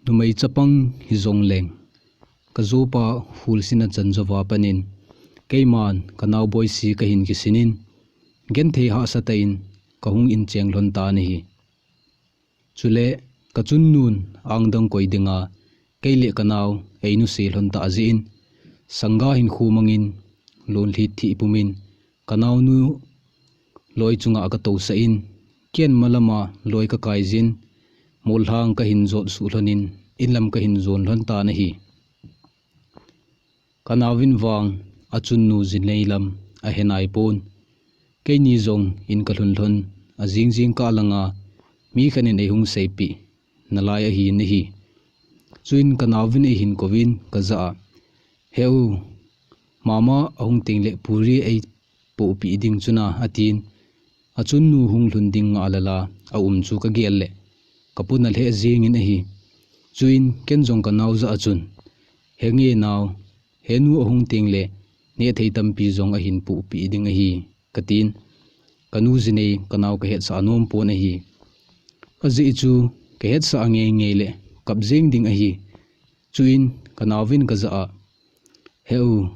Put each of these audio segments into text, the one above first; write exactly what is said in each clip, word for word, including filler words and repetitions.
Numei chapang hijongleng, kajopa hulsin achan jouva panin, keiman kanao Boisi kahin kisinin, genthei hahsa tah in kahung incheng lhon tan ahi. Chule, kachun nun angdang koi dinga, kei le kanao einuse lhon tah jeh in, sangga hinkho mangin, lonlhi thih pumin, kanaonu loi chunga katousah in, ken malama loi kakaijin, mollhang kahin jot suh lhonin, inlam kahin jon lhon tan ahi. Kanaovin vang achunnu jinei lam ahe naipon. Keini jong in kalhun lhon, ajing jing kah langa mi khat in eihung seipeh nalai ahin ahi. Chuin kanaovin eihin kouvin kajah a, "He u, mama ahung tengle puri eipohpeh ding chuna," atin. Achunnu hung lhun ding ngah lala aum chu kagel le, kapuna lheh jengin ahi. Chuin ken jong kanao jah a chun, "Henge nao, henu ahung tengle nehthei tampi jong ahin pohpeh ding ahi," katin. Kanu jinei kanao kahetsah anom pon ahi. Ajeh chu kahetsah angeingei le kap jeng ding ahi. Chuin kanaovin kajah a, "He u,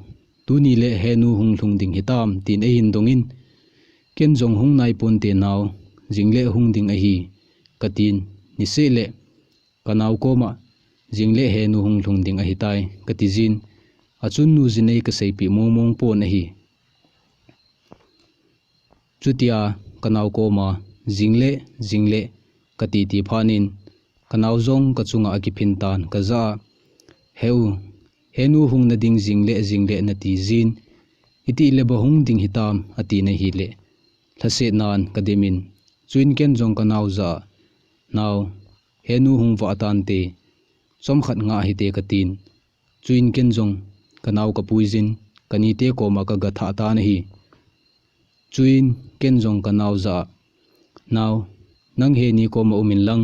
tuni le henu hung lhung ding hitam," tin eihin dongin, ken jong, "Hung naiponte nao, jingle hung ding ahi," katin, niseh le kanao koma, "Jingle henu hung lhung ding ahitai," katijin, achunnu jinei kaseipeh mongmong pon ahi. Chutia kanao koma, "Jingle, jingle," kati ti phatnin, kanao jong kachunga akiphin tan kajah a, "He u, henu hung nading jingle, jingle natijin, itih le ba hung ding hitam," atin ahile, lhasetnan kademin, chuin ken jong kanao jah a, "Nao, henu hung vah tante, chomkhat ngah hite," katin. Chuin ken jong kanao kapuijin, kanite koma kaga thah tan ahi. Chuin ken jong kanao jah a, "Nao, nang heni koma umin lang,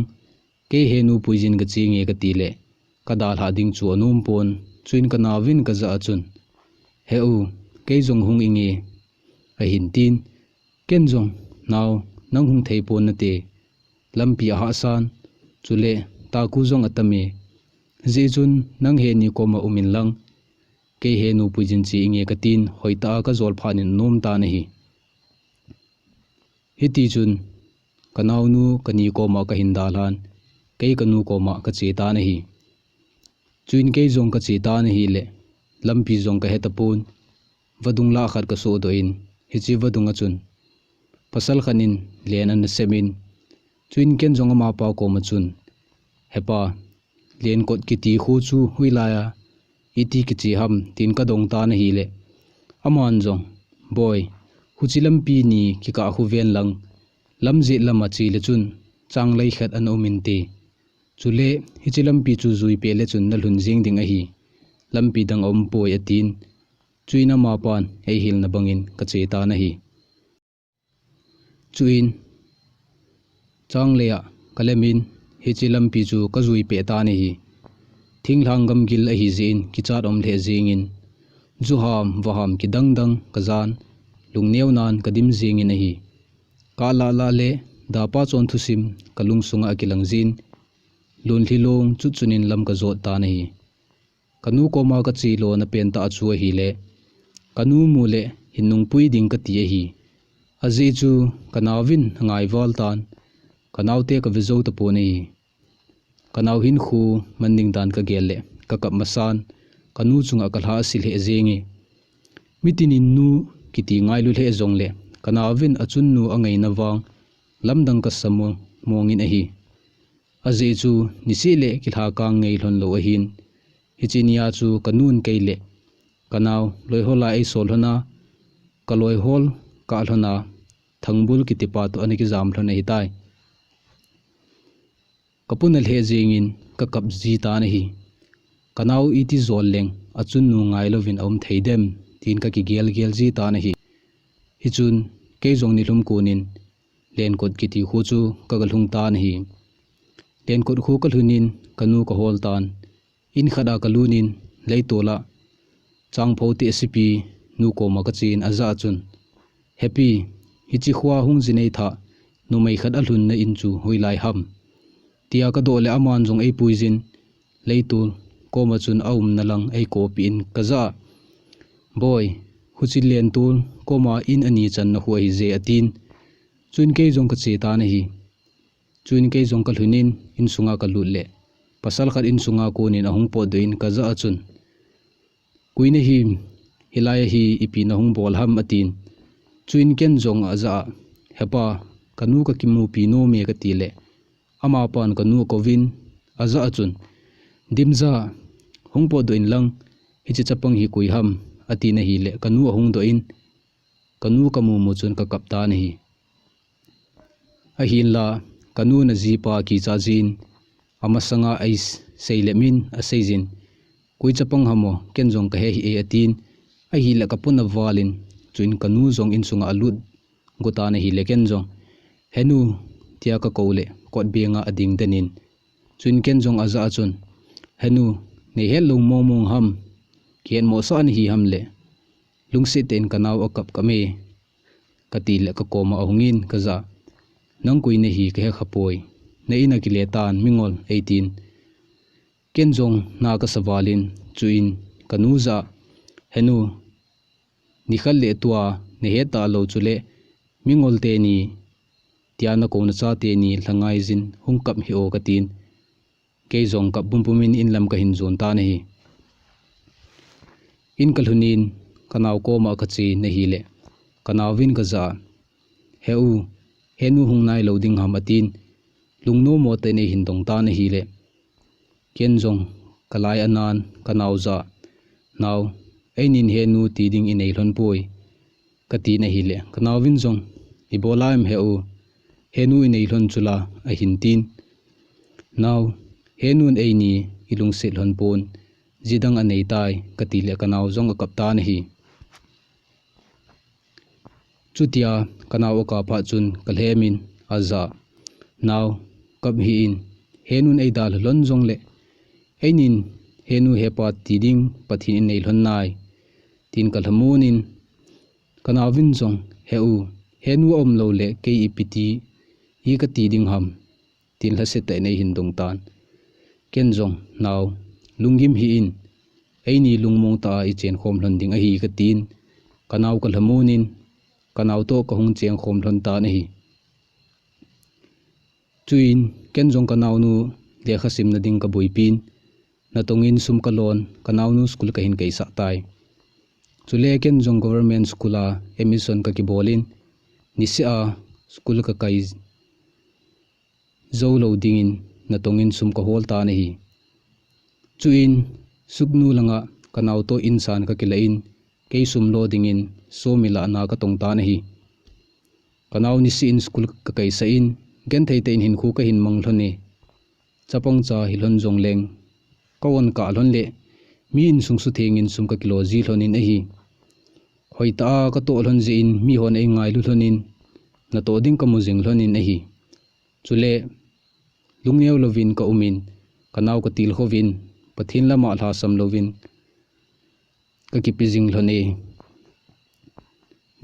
kei henu puijin kache nge," kati le, kadalhah ding chu anom pon. Chuin kanaovin kajah a chun, "He u, kei jong hung inge," ahin tin, ken jong, "Nao, nang hung thei pon nate, lampi ahahsan, chule taku jong atame, hijeh chun nang heni koma umin lang, kei henu puijin che inge," katin, hoitah a kajol phatnin anom tan ahi. Hitichun, kanaonu kani koma kahin dalhan, kei kanu koma kache tan ahi. Chuin kei jong kache tan ahile, lampi jong kahe tapon, vadung lah khat kasohdoh in, hiche vadung a chun pasal khat in len ana semin, chuin ken jong amapa koma chun, "Hepa, lenkot kiti kho chu hoilai a iti kiche ham?" tin kadong tan ahile, aman jong, "Boi, huche lampi ni kikah khu ven lang, lamjet lama che le chun changlei khat ana um inte. Chule hiche lampi chu juipeh le chun nalhun jeng ding ahi. Lampi dang aumpoi," atin. Chuin amapan eihilna bangin kache tan ahi. Chuin, changlei a kalemin, hiche lampi chu kajuipeh tan ahi. Thinglhang gamgil ahijeh in kichat um lheh jengin, ju ham, va ham kidang dang kajan, lungneo nan kadim jengin ahi. Kalah lah le, dapa chon thusim kalungsunga akilang jin, lonlhi long chutchun in lam kajot tan ahi. Kanu koma kache lona pentah chu ahile, kanu mu le hin nungpui ding kati ahi. Ajeh chu kanaovin angaival tan, kanaote kave jou tapon ahi. Kanao hinkho man ding dan kagel le, kakap masan, kanu chunga kalha ase lheh jenge. Mitin in nu kiti ngailu lheh jongle, kanaovin achunnu angaina vang lamdang kasa mo-, mongin ahi. Ajeh chu niseh le kilhakang ngei lhon lou ahin. Hiche nia chu kanun kei le kanao loihol a eisol lhon a, kaloihol kah lhon a, Thangbul kitipa toh ana kijam lhon ahitai. Kapuna lheh jengin kakap ji tan ahi. Kanao iti jol leng achunnu ngailouvin aum thei dem, tin kakigel gel ji tan ahi. Hichun kei jong nilhum konin lenkot kiti kho chu kaga lhung tan ahi. Lenkot kho kalhunin kanu kahol tan, in khat a kalunin leitol a changpho tehsepi nu koma kachen ajah chun, "Hepi, hiche khoa hung jinei thah numei khat alhunna in chu hoilai ham?" tia kadoh le aman jong eipuijin, leitol koma chun aumna lang eikopeh in kajah a, "Boi, huchi lentol koma in ani channa khu ahije," atin. Chuin kei jong kache tan ahi. Chuin kei jong kalhun in insunga kalut le, pasal khat insunga konin ahung potdoh in kajah a chun, "Koi nahi, hilai a hi ipi nahung bol ham?" atin. Chuin ken jong ajah a, "Hepa, kanu kakimupi nom e," kati le, amapan kanu akouvin, ajah a chun, "Dimja, hung potdoh in lang, hiche chapang hi koi ham?" atin ahile, kanu ahung doh in, kanu kamu mu chun kakap tan ahi. Ahinla, kanu najipa kicha jin, amasanga eisei le min aseijin, "Koi chapang ham o, ken jong kahe hih e," atin, ahile kapon aval in, chuin kanu jong insunga alut go tan ahile ken jong, "Henu," tia kakou le, kot benga ading den in, chuin ken jong ajah a chun, "Henu, neihet lou mong mong ham, kihet mosah nahi ham le, lungset tah in kanao akap kap e," kati le kakoma ahung in kajah a, "Nang koi nahi kahe khapoi, na in a kile tan mingol," eitin. Ken jong na kasa val in, chuin kanu jah a, "Henu, nikhat le tua nahet talou chule, mingol teni, tia nakouna chateni lhangai jin hung kap hih o," katin. Kei jong kap pumpum in inlam kahin jon tan ahi. In kalhun in, kanao koma kache in ahile, kanaovin kajah a, "He u, henu hung nailou ding ham?" atin, lungnom mo tah in eihin dong tan ahile, ken jong kalai anan kanao jah a, "Nao, einin henu ti ding inei lhon poi," katin ahile, kanaovin jong, "Ibola em he u, henu inei lhon chula," ahin tin. "Nao, henun eini ilungset lhon pon, jidang anei tai," kati le kanao jong akap tan ahi. Chutia kanao akap phat chun kalhem in ajah a, "Nao, kap hih in, henun eidalha lhon jongle, einin henu hepa ti ding Pathen in einei lhon nai," tin kalhamon in, kanaovin jong, "He u, henu aumlou le kei ipi ti hi kati ding ham?" tin lhaset tah in eihin dong tan. Ken jong, "Nao, lunggim hih in, eini lungmong tah a ichen khom lhon ding ahi," katin, kanao kalhamon in, kanao toh kahung cheng khom lhon tan ahi. Chuin ken jong kanaonu lekha simna ding kaboipi in, natong in sum kalon, kanaonu school kahin kaisah tai. Chule ken jong government school a admission kakibol in, niseh a school kakai jou lou dingin natong in sum kahol tan ahi. Chuin suknu langa kanao toh insan kakilah in, kei sum lo dingin sawmill a na katong tan ahi. Kanao niseh in school kakaisah in, genthei tah in hinkho kahin mang lhon e. Chapang cha hilhon jongleng, ka-on kah lhon le, mi insung sutheng in sum kakilo ji lhon in ahi. Hoitah a katoh lhon jeh in mihon eingailu lhon in, natoh ding kamu jing lhon in ahi. Chule, lungneo louvin kaum in, kanao katilkhouvin, Pathen lama lhasam louvin, kakipe jing lhon e.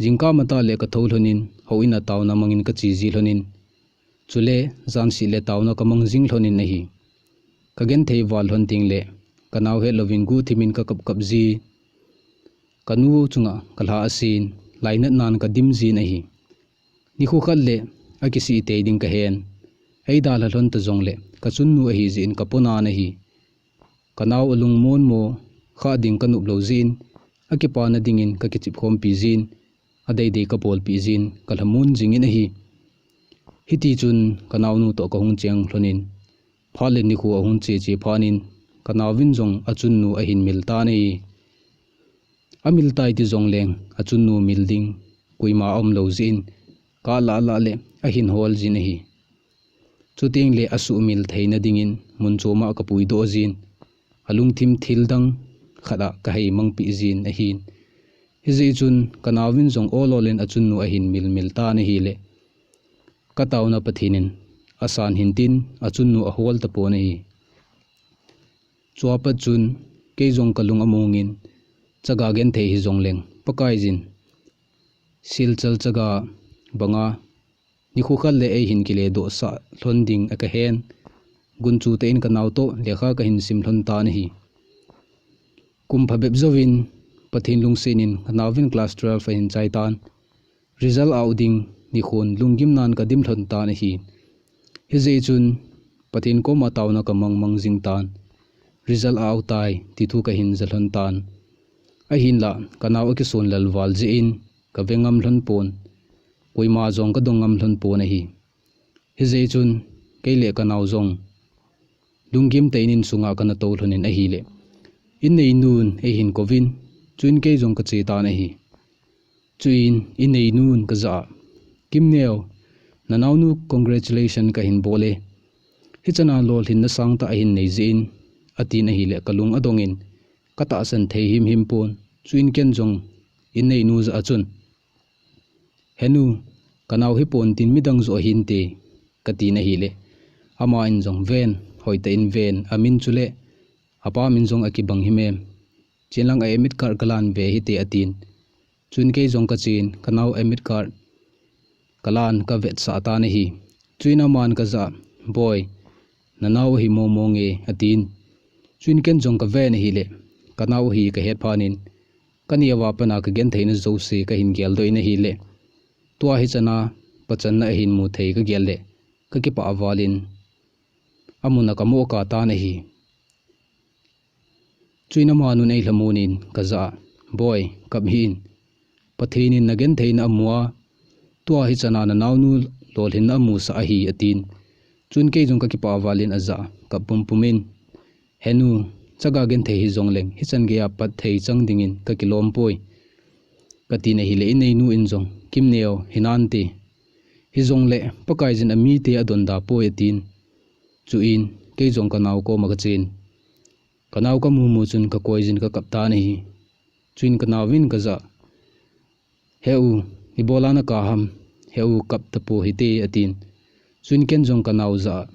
Jingkah matah le kathou lhon in, houin a taona mangin kache ji lhon in, chule, janseh le taona kamang jing lhon in ahi. Kagenthei val lhon tengle, kanao het louvin guhthim in kakap kap ji. Kanu chunga kalha asen, lainatnan kadim jin ahi. Nikho khat le akisih tei ding kahen. Eidalha lhon ta jongle, kachunnu ahi jeh in kaponan ahi. Kanao alungmon mo khah ding kanop lou jeh in, akipana dingin kakichep khompi jin, adeidei kabolpeh jin, kalhamon jingin ahi. Hitichun kanaonu toh kahung cheng lhon in, phat le nikho ahung che che phat in, kanaovin jong achunnu ahin mil tan ahi. Amil tai ti jongleng, achunnu mil ding koima aum lou jeh in, kalah lah le ahin hol jin ahi. Chutengle asuhmil theina dingin mun choma kapuidoh jin, alungthim thil dang khat a kaheimangpeh jin ahin. Hijeh chun kanaovin jong ol ol in achunnu ahin mil mil tan ahile, kataona Pathen in asan hintin achunnu ahol tapon ahi. Chua pat chun kei jong kalung amongin, chaga genthei hijongleng Pakaiyin, Silchar chaga banga nikho khat le eihin kiledohsah lhon ding akahen. gunchu tah in kanao toh lekha kahin sim lhon tan ahi. Kum phabep jouvin, Pathen lungsetin kanaovin class twelve ahin chai tan. Result a-u ding nikhon lunggimnan kadim lhon tan ahi. Hijeh chun, Pathen koma taona kamang mang jing tan. Result a-u tai, ti thu kahin ja lhon tan. Ahinlah, kanao akison lel val jeh in, kave ngam lhon pon. Koima jong kadong ngam lhon pon ahi. Hijeh chun, kei le kanao jong lunggim tah in insunga kana tou lhonin ahile, inneinun eihin kouvin, chuin kei jong kache tan ahi. Chuin inneinun kajah a, "Kimneo, nanaonu congratulation kahin bol e. Hichana lolhinna sangtah ahin nei jeh in," atin ahile, kalung adongin, katahsan thei himhim pon. Chuin ken jong inneinu jah a chun, "Henu, kanao hipon tin midang joh ahinte," katin ahile, aman jong, "Ven, hoitah in ven, amin chule apa min jong akibang him em. Chenlang a admit card kalan ve hite," atin. Chuin kei jong kachen, kanao admit card kalan kavetsah tan ahi. Chuin aman kajah a, "Boi, nanao ahi mong mong e," atin. Chuin ken jong kaven ahile, kanao ahi kahet phatnin, kaneo a pat a kagentheina jouse kahin geldoh in ahile, tua hichana pachanna ahin mu thei kagel le, kakipah valin amun a kamoh kah tan ahi. Chuin amanun eilhamon in kajah a, "Boi, kap hih in. Pathen in nagentheina amu a, tua hichana nanaonu lolhinna amusah ahi," atin. Chuin kei jong kakipah valin ajah a, kap pumpum in, "Henu, chaga genthei hijongleng, hichan geiya pat thei chang dingin kakilom poi," katin ahile, inneinu in jong, "Kimneo, hinante. Hijongle, Pakaiyin amite adonda poi," atin. Chuin kei jong kanao koma kachen, kanao kamu mu chun kakoiyin kakap tan ahi. Chuin kanaovin kajah a, "He u, ibola nakap ham? He u, kap tapou hite," atin. Chuin ken jong kanao jah a,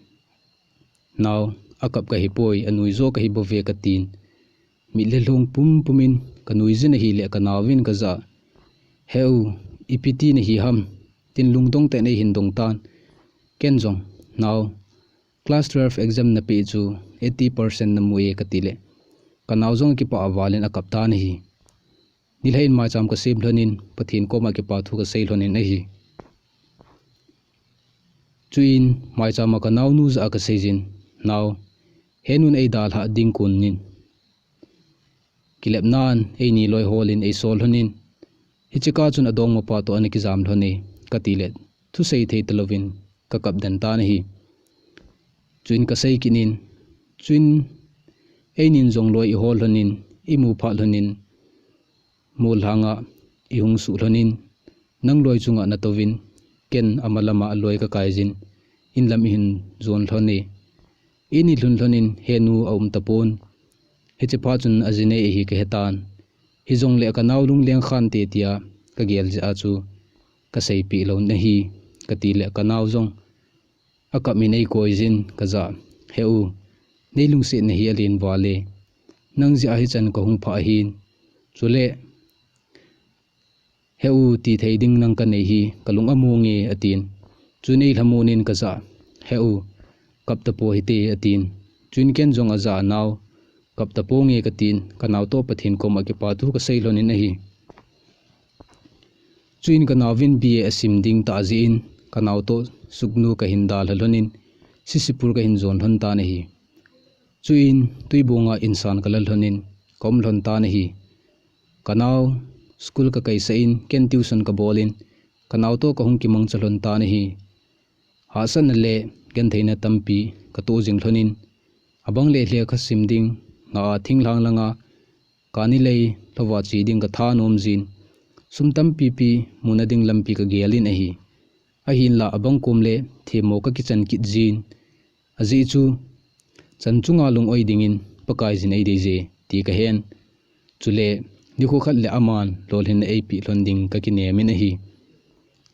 "Nao, akap kahi poi, anui jo kahi bouve," katin. Mit le lhong pumpumin kanuiyin ahile, kanaovin kajah a, "He u, ipi ti nahi ham?" tin lungdong tah in eihin dong tan. Ken jong, "Nao, class twelve exam napeh chu eighty percent namu e," katile, kanao jong kipah valin akap tan ahi. Nilhah in maicham kasem lhonin, Pathen koma kipa thu kasei lhonin ahi. Chuin maicham a kanaonu jah a kaseiyin, "Nao, henun eidalhah ding kon in, kilepnan eini loi holin eisol lhonin, hiche kah chun adongmapa toh ana kijam lhon e," katile, thusei thei talouvin kakap den tan ahi. Chuin kasei kit in, chuin einin jong loi ihol lhonin, imu phat lhonin, mol lhanga ihung suh lhonin, nang loi chunga natouvin, ken ama lama loi kakaiyin, in lam ihin jon lhon e. In ilhun lhonin henu aum tapon. Hiche phat chun ajinei ahi kahetan. Hijongle kanao lungleng khante tia kagel jeh a chu kaseipeh lou nahi, katile kanao jong akap in eikoiyin kajah a, "He u, neilungsetna hi alen val e. Nang jeh a hichan kahung phah ahin. Chule, he u, tithei ding nang kanei hi kalung among e," atin. Chuin eilhamon in kajah a, "He u, kap tapou hite," atin. Chuin ken jong ajah a, "Nao, kap tapou nge," katin, kanao toh Pathen koma kipa thu kasei lhonin ahi. Chuin kanaovin B A asim ding tah jeh in, kanao toh suknu kahin dalha lhonin, Sisipur kahin jon lhon tan ahi. Chuin Tuibong a insan kala lhonin, kaum lhon tan ahi. Kanao school kakaisah in, ken tuition kabolin, kanao toh kahung kimangcha lhon tan ahi. Hahsatna le gentheina tampi katoh jing lhonin, abang le lekha sim ding, nga a thinglhang langa, kani lei lhova che ding katha nom jin, sum tampipi muna ding lampi kagelin ahi. Ahinlah abang kom le themmo kakichan kit jin, ajeh chu chan chunga lung-oi dingin Pakaiyin eideije ti kahen. Chule, nikho khat le aman lolhinna eipeh lhon ding kakinem in ahi.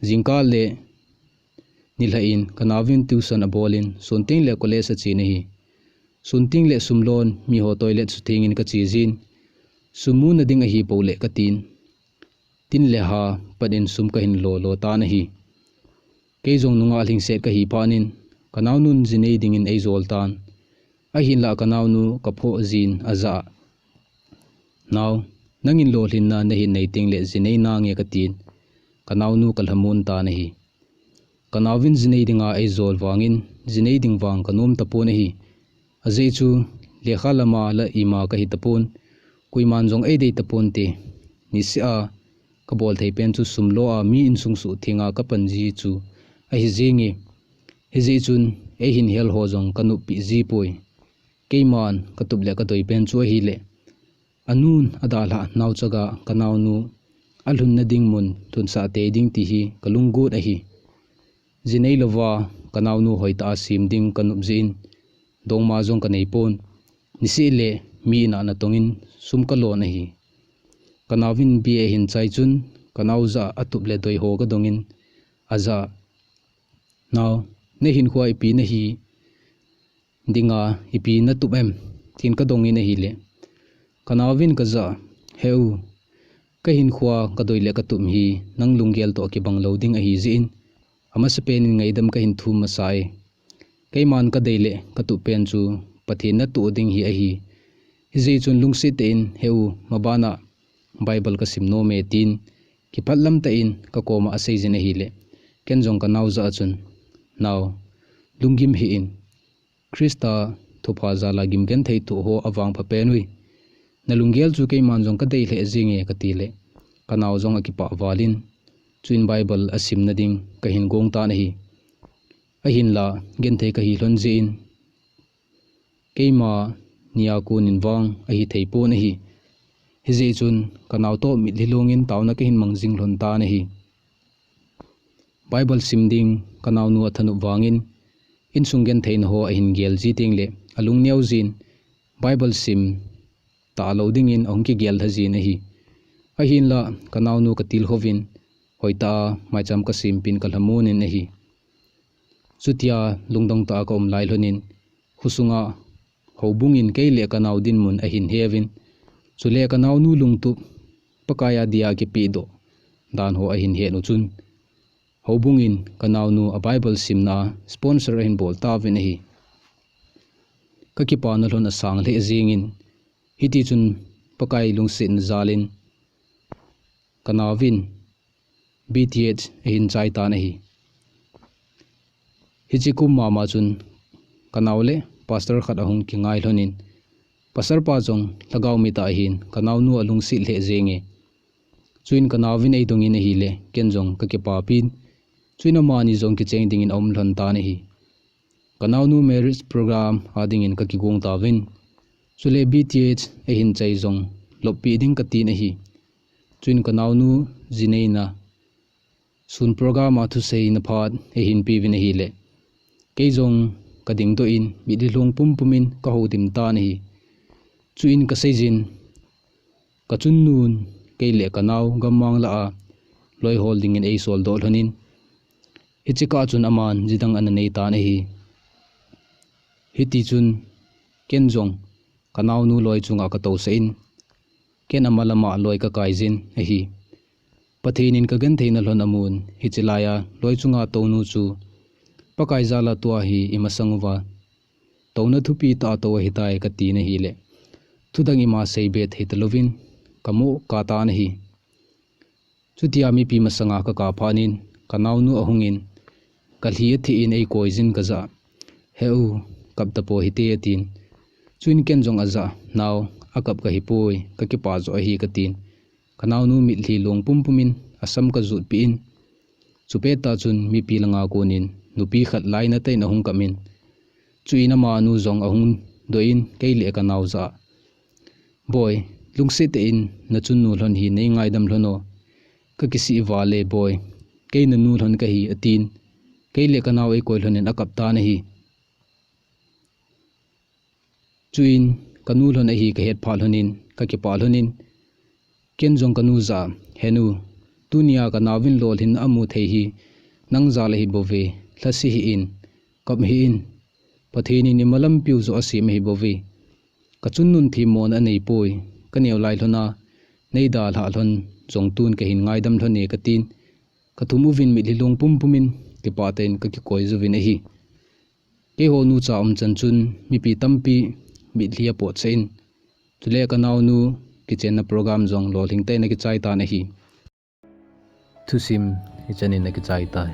Jingkah le nilhah in kanaovin tuition abolin, sun teng le college achen ahi. Sun teng le sum lon miho toilet suthengin kache jin, sum muna ding ahipou le katin, tin le ha pat in sum kahin lo lo tan ahi. Kei jong nungah lhingset kahi phatnin, Kanaonun jinei dingin eijol tan. Ahinlah kanaonu kaphoh jin ajah a, "Nao, nangin lolhinna nahin nei tengle jinei nange," katin, kanaonu kalhamon tan ahi. Kanaovin jinei dinga eijol vangin, jinei ding vang kanom tapon ahi. Ajeh chu, lekha lama la ima kahi tapon, koiman jong eidei taponte. Niseh a kabol thei pen chu sum lo a mi insung suhtheng a kapan ji chu ahi jenge. Hijeh chun, eihin hel ho jong kanoppi ji poi. Keiman katup le kadoi pen chu ahile, anun adalhah naochaga kanaonu alhunna ding mun lhunsah tei ding ti hi kalunggot ahi. Jinei louva kanaonu hoitah a sem ding kanop jeh in, dongma jong kanei pon. Niseh le mi in a natongin sum kalon ahi. Kanaovin B A ahin chai chun, kanao jah a atup le doi ho kadongin, ajah a, "Nao, nahinkhoa ipi nahi dinga ipi natup em?" tin kadongin ahile, kanaovin kajah a, "He u, kahinkhoa kadoi le katup hi nang lunggel toh kibang lou ding ahi jeh in, amasapen in ngaidam kahin thum masa e. Keiman kadei le katup pen chu Pathen natoh ding hi ahi. Hijeh chun lungset tah in, he u, mabana Bible kasim nom e," tin kiphatlam tah in kakoma asei jin ahile, ken jong kanao jah a chun, "Nao, lunggim hih in. Christa thupha jal a gim genthei thoh ho avangpha pen ui. Nalunggel chu keiman jong kadei lheh jenge," katile, kanao jong akipah valin, chuin Bible asimna ding kahin gong tan ahi. Ahinla, genthei kahi lhon jeh in, keima nia konin vang ahithei pon ahi. Hijeh chun, kanao toh mitlhi lungin taona kahin mang jing lhon tan ahi. Bible sim ding kanaonu athanop vangin, insung gentheina ho ahin gel ji tengle, alung neo jin, Bible sim talou dingin ahung kigel lha jin ahi. Ahinla, kanaonu katilkhouvin, hoitah a maicham kasempin kalhamonin ahi. Chutia lungdong tah a kaum lai lhonin, khosunga houbungin kei le kanao dinmun ahin heuvin, chule kanaonu lungtup Pakai a dia kipehdoh dan ho ahin het u chun, houbungin kanaonu a Bible simna a sponsor ahin bol tauvin ahi. Kakipana lhon asang lheh jengin, hitichun Pakai lungsetna jalin kanaovin B Th ahin chai tan ahi. Hiche kum mama chun kanao le pastor khat ahung kingai lhonin, pastor pa jong lhagao mit ahin, kanaonu alungset lheh jenge. Chuin kanaovin eidongin ahile, ken jong kakipapin, chuin amani jong kicheng dingin aum lhon tan ahi. Kanaonu marriage program a dingin kakigong tauvin, chule B Th ahin chai jong loppi ding katin ahi. Chuin kanaonu jineina sun program a thuseina phat eihin peuvin ahile, kei jong kadingdoh in mitlhi lung pumpumin kahoulim tan ahi. Chuin kaseijin, kachunnun kei le kanao gammang lah a loi hol dingin eisoldoh lhonin, hiche kah chun aman jidang ana nei tan ahi. Hitichun ken jong kanaonu loi chunga katousah in, ken ama lama loi kakaijin ahi. Pathen in kagentheina lhon amun, hiche laiya loi chunga tounu chu Pakai jala tua hi imasang uva touna thupi tah a tou ahitai katin ahile, thudang ima seibe thei talouvin kamu katan ahi. Chutia mipi masanga kakap phatnin, kanaonu ahungin, kalhi atheh in eikoijin kajah a, "He u, kap tapou hite," atin. Chuin ken jong ajah a, "Nao, akap kahipoi, kakipah joh ahi," katin. Kanaonu mitlhi lung pumpumin asam kajutpeh in, chupet tah chun mipi langa konin nupi khat lainatah in ahung kapin, chuin amanu jong ahung doh in kei le kanao jah a, "Boi, lungset tah in nachunnun lhon hi neingaidam lhon o. Kakisih val e boi, kei nanu lhon kahi," atin. Kei le kanao eikoi lhonin akap tan ahi. Chuin kanu lhon ahi kahet phat lhonin, kakipah lhonin, ken jong kanu jah a, "He nu, tunia kanaovin lolhinna amu thei hi nang jal ahibouve, lhase hih in, kap hih in, Pathen in ima lampiu joh asem ahibouve. Kachunnun themmona aneipoi, kaneo lai lhona neidalhah lhon jong tun kahin ngaidam lhon e," katin, kathum uvin mitlhi lung pumpumin kipah tah in kakikoi jouvin ahi. Keiho nucha umchan chun mipi tampi mitlhi apohsah in, chule kanaonu kichenna program jong lolhing tah in akichai tan ahi. Thusim hichan in akichai tai.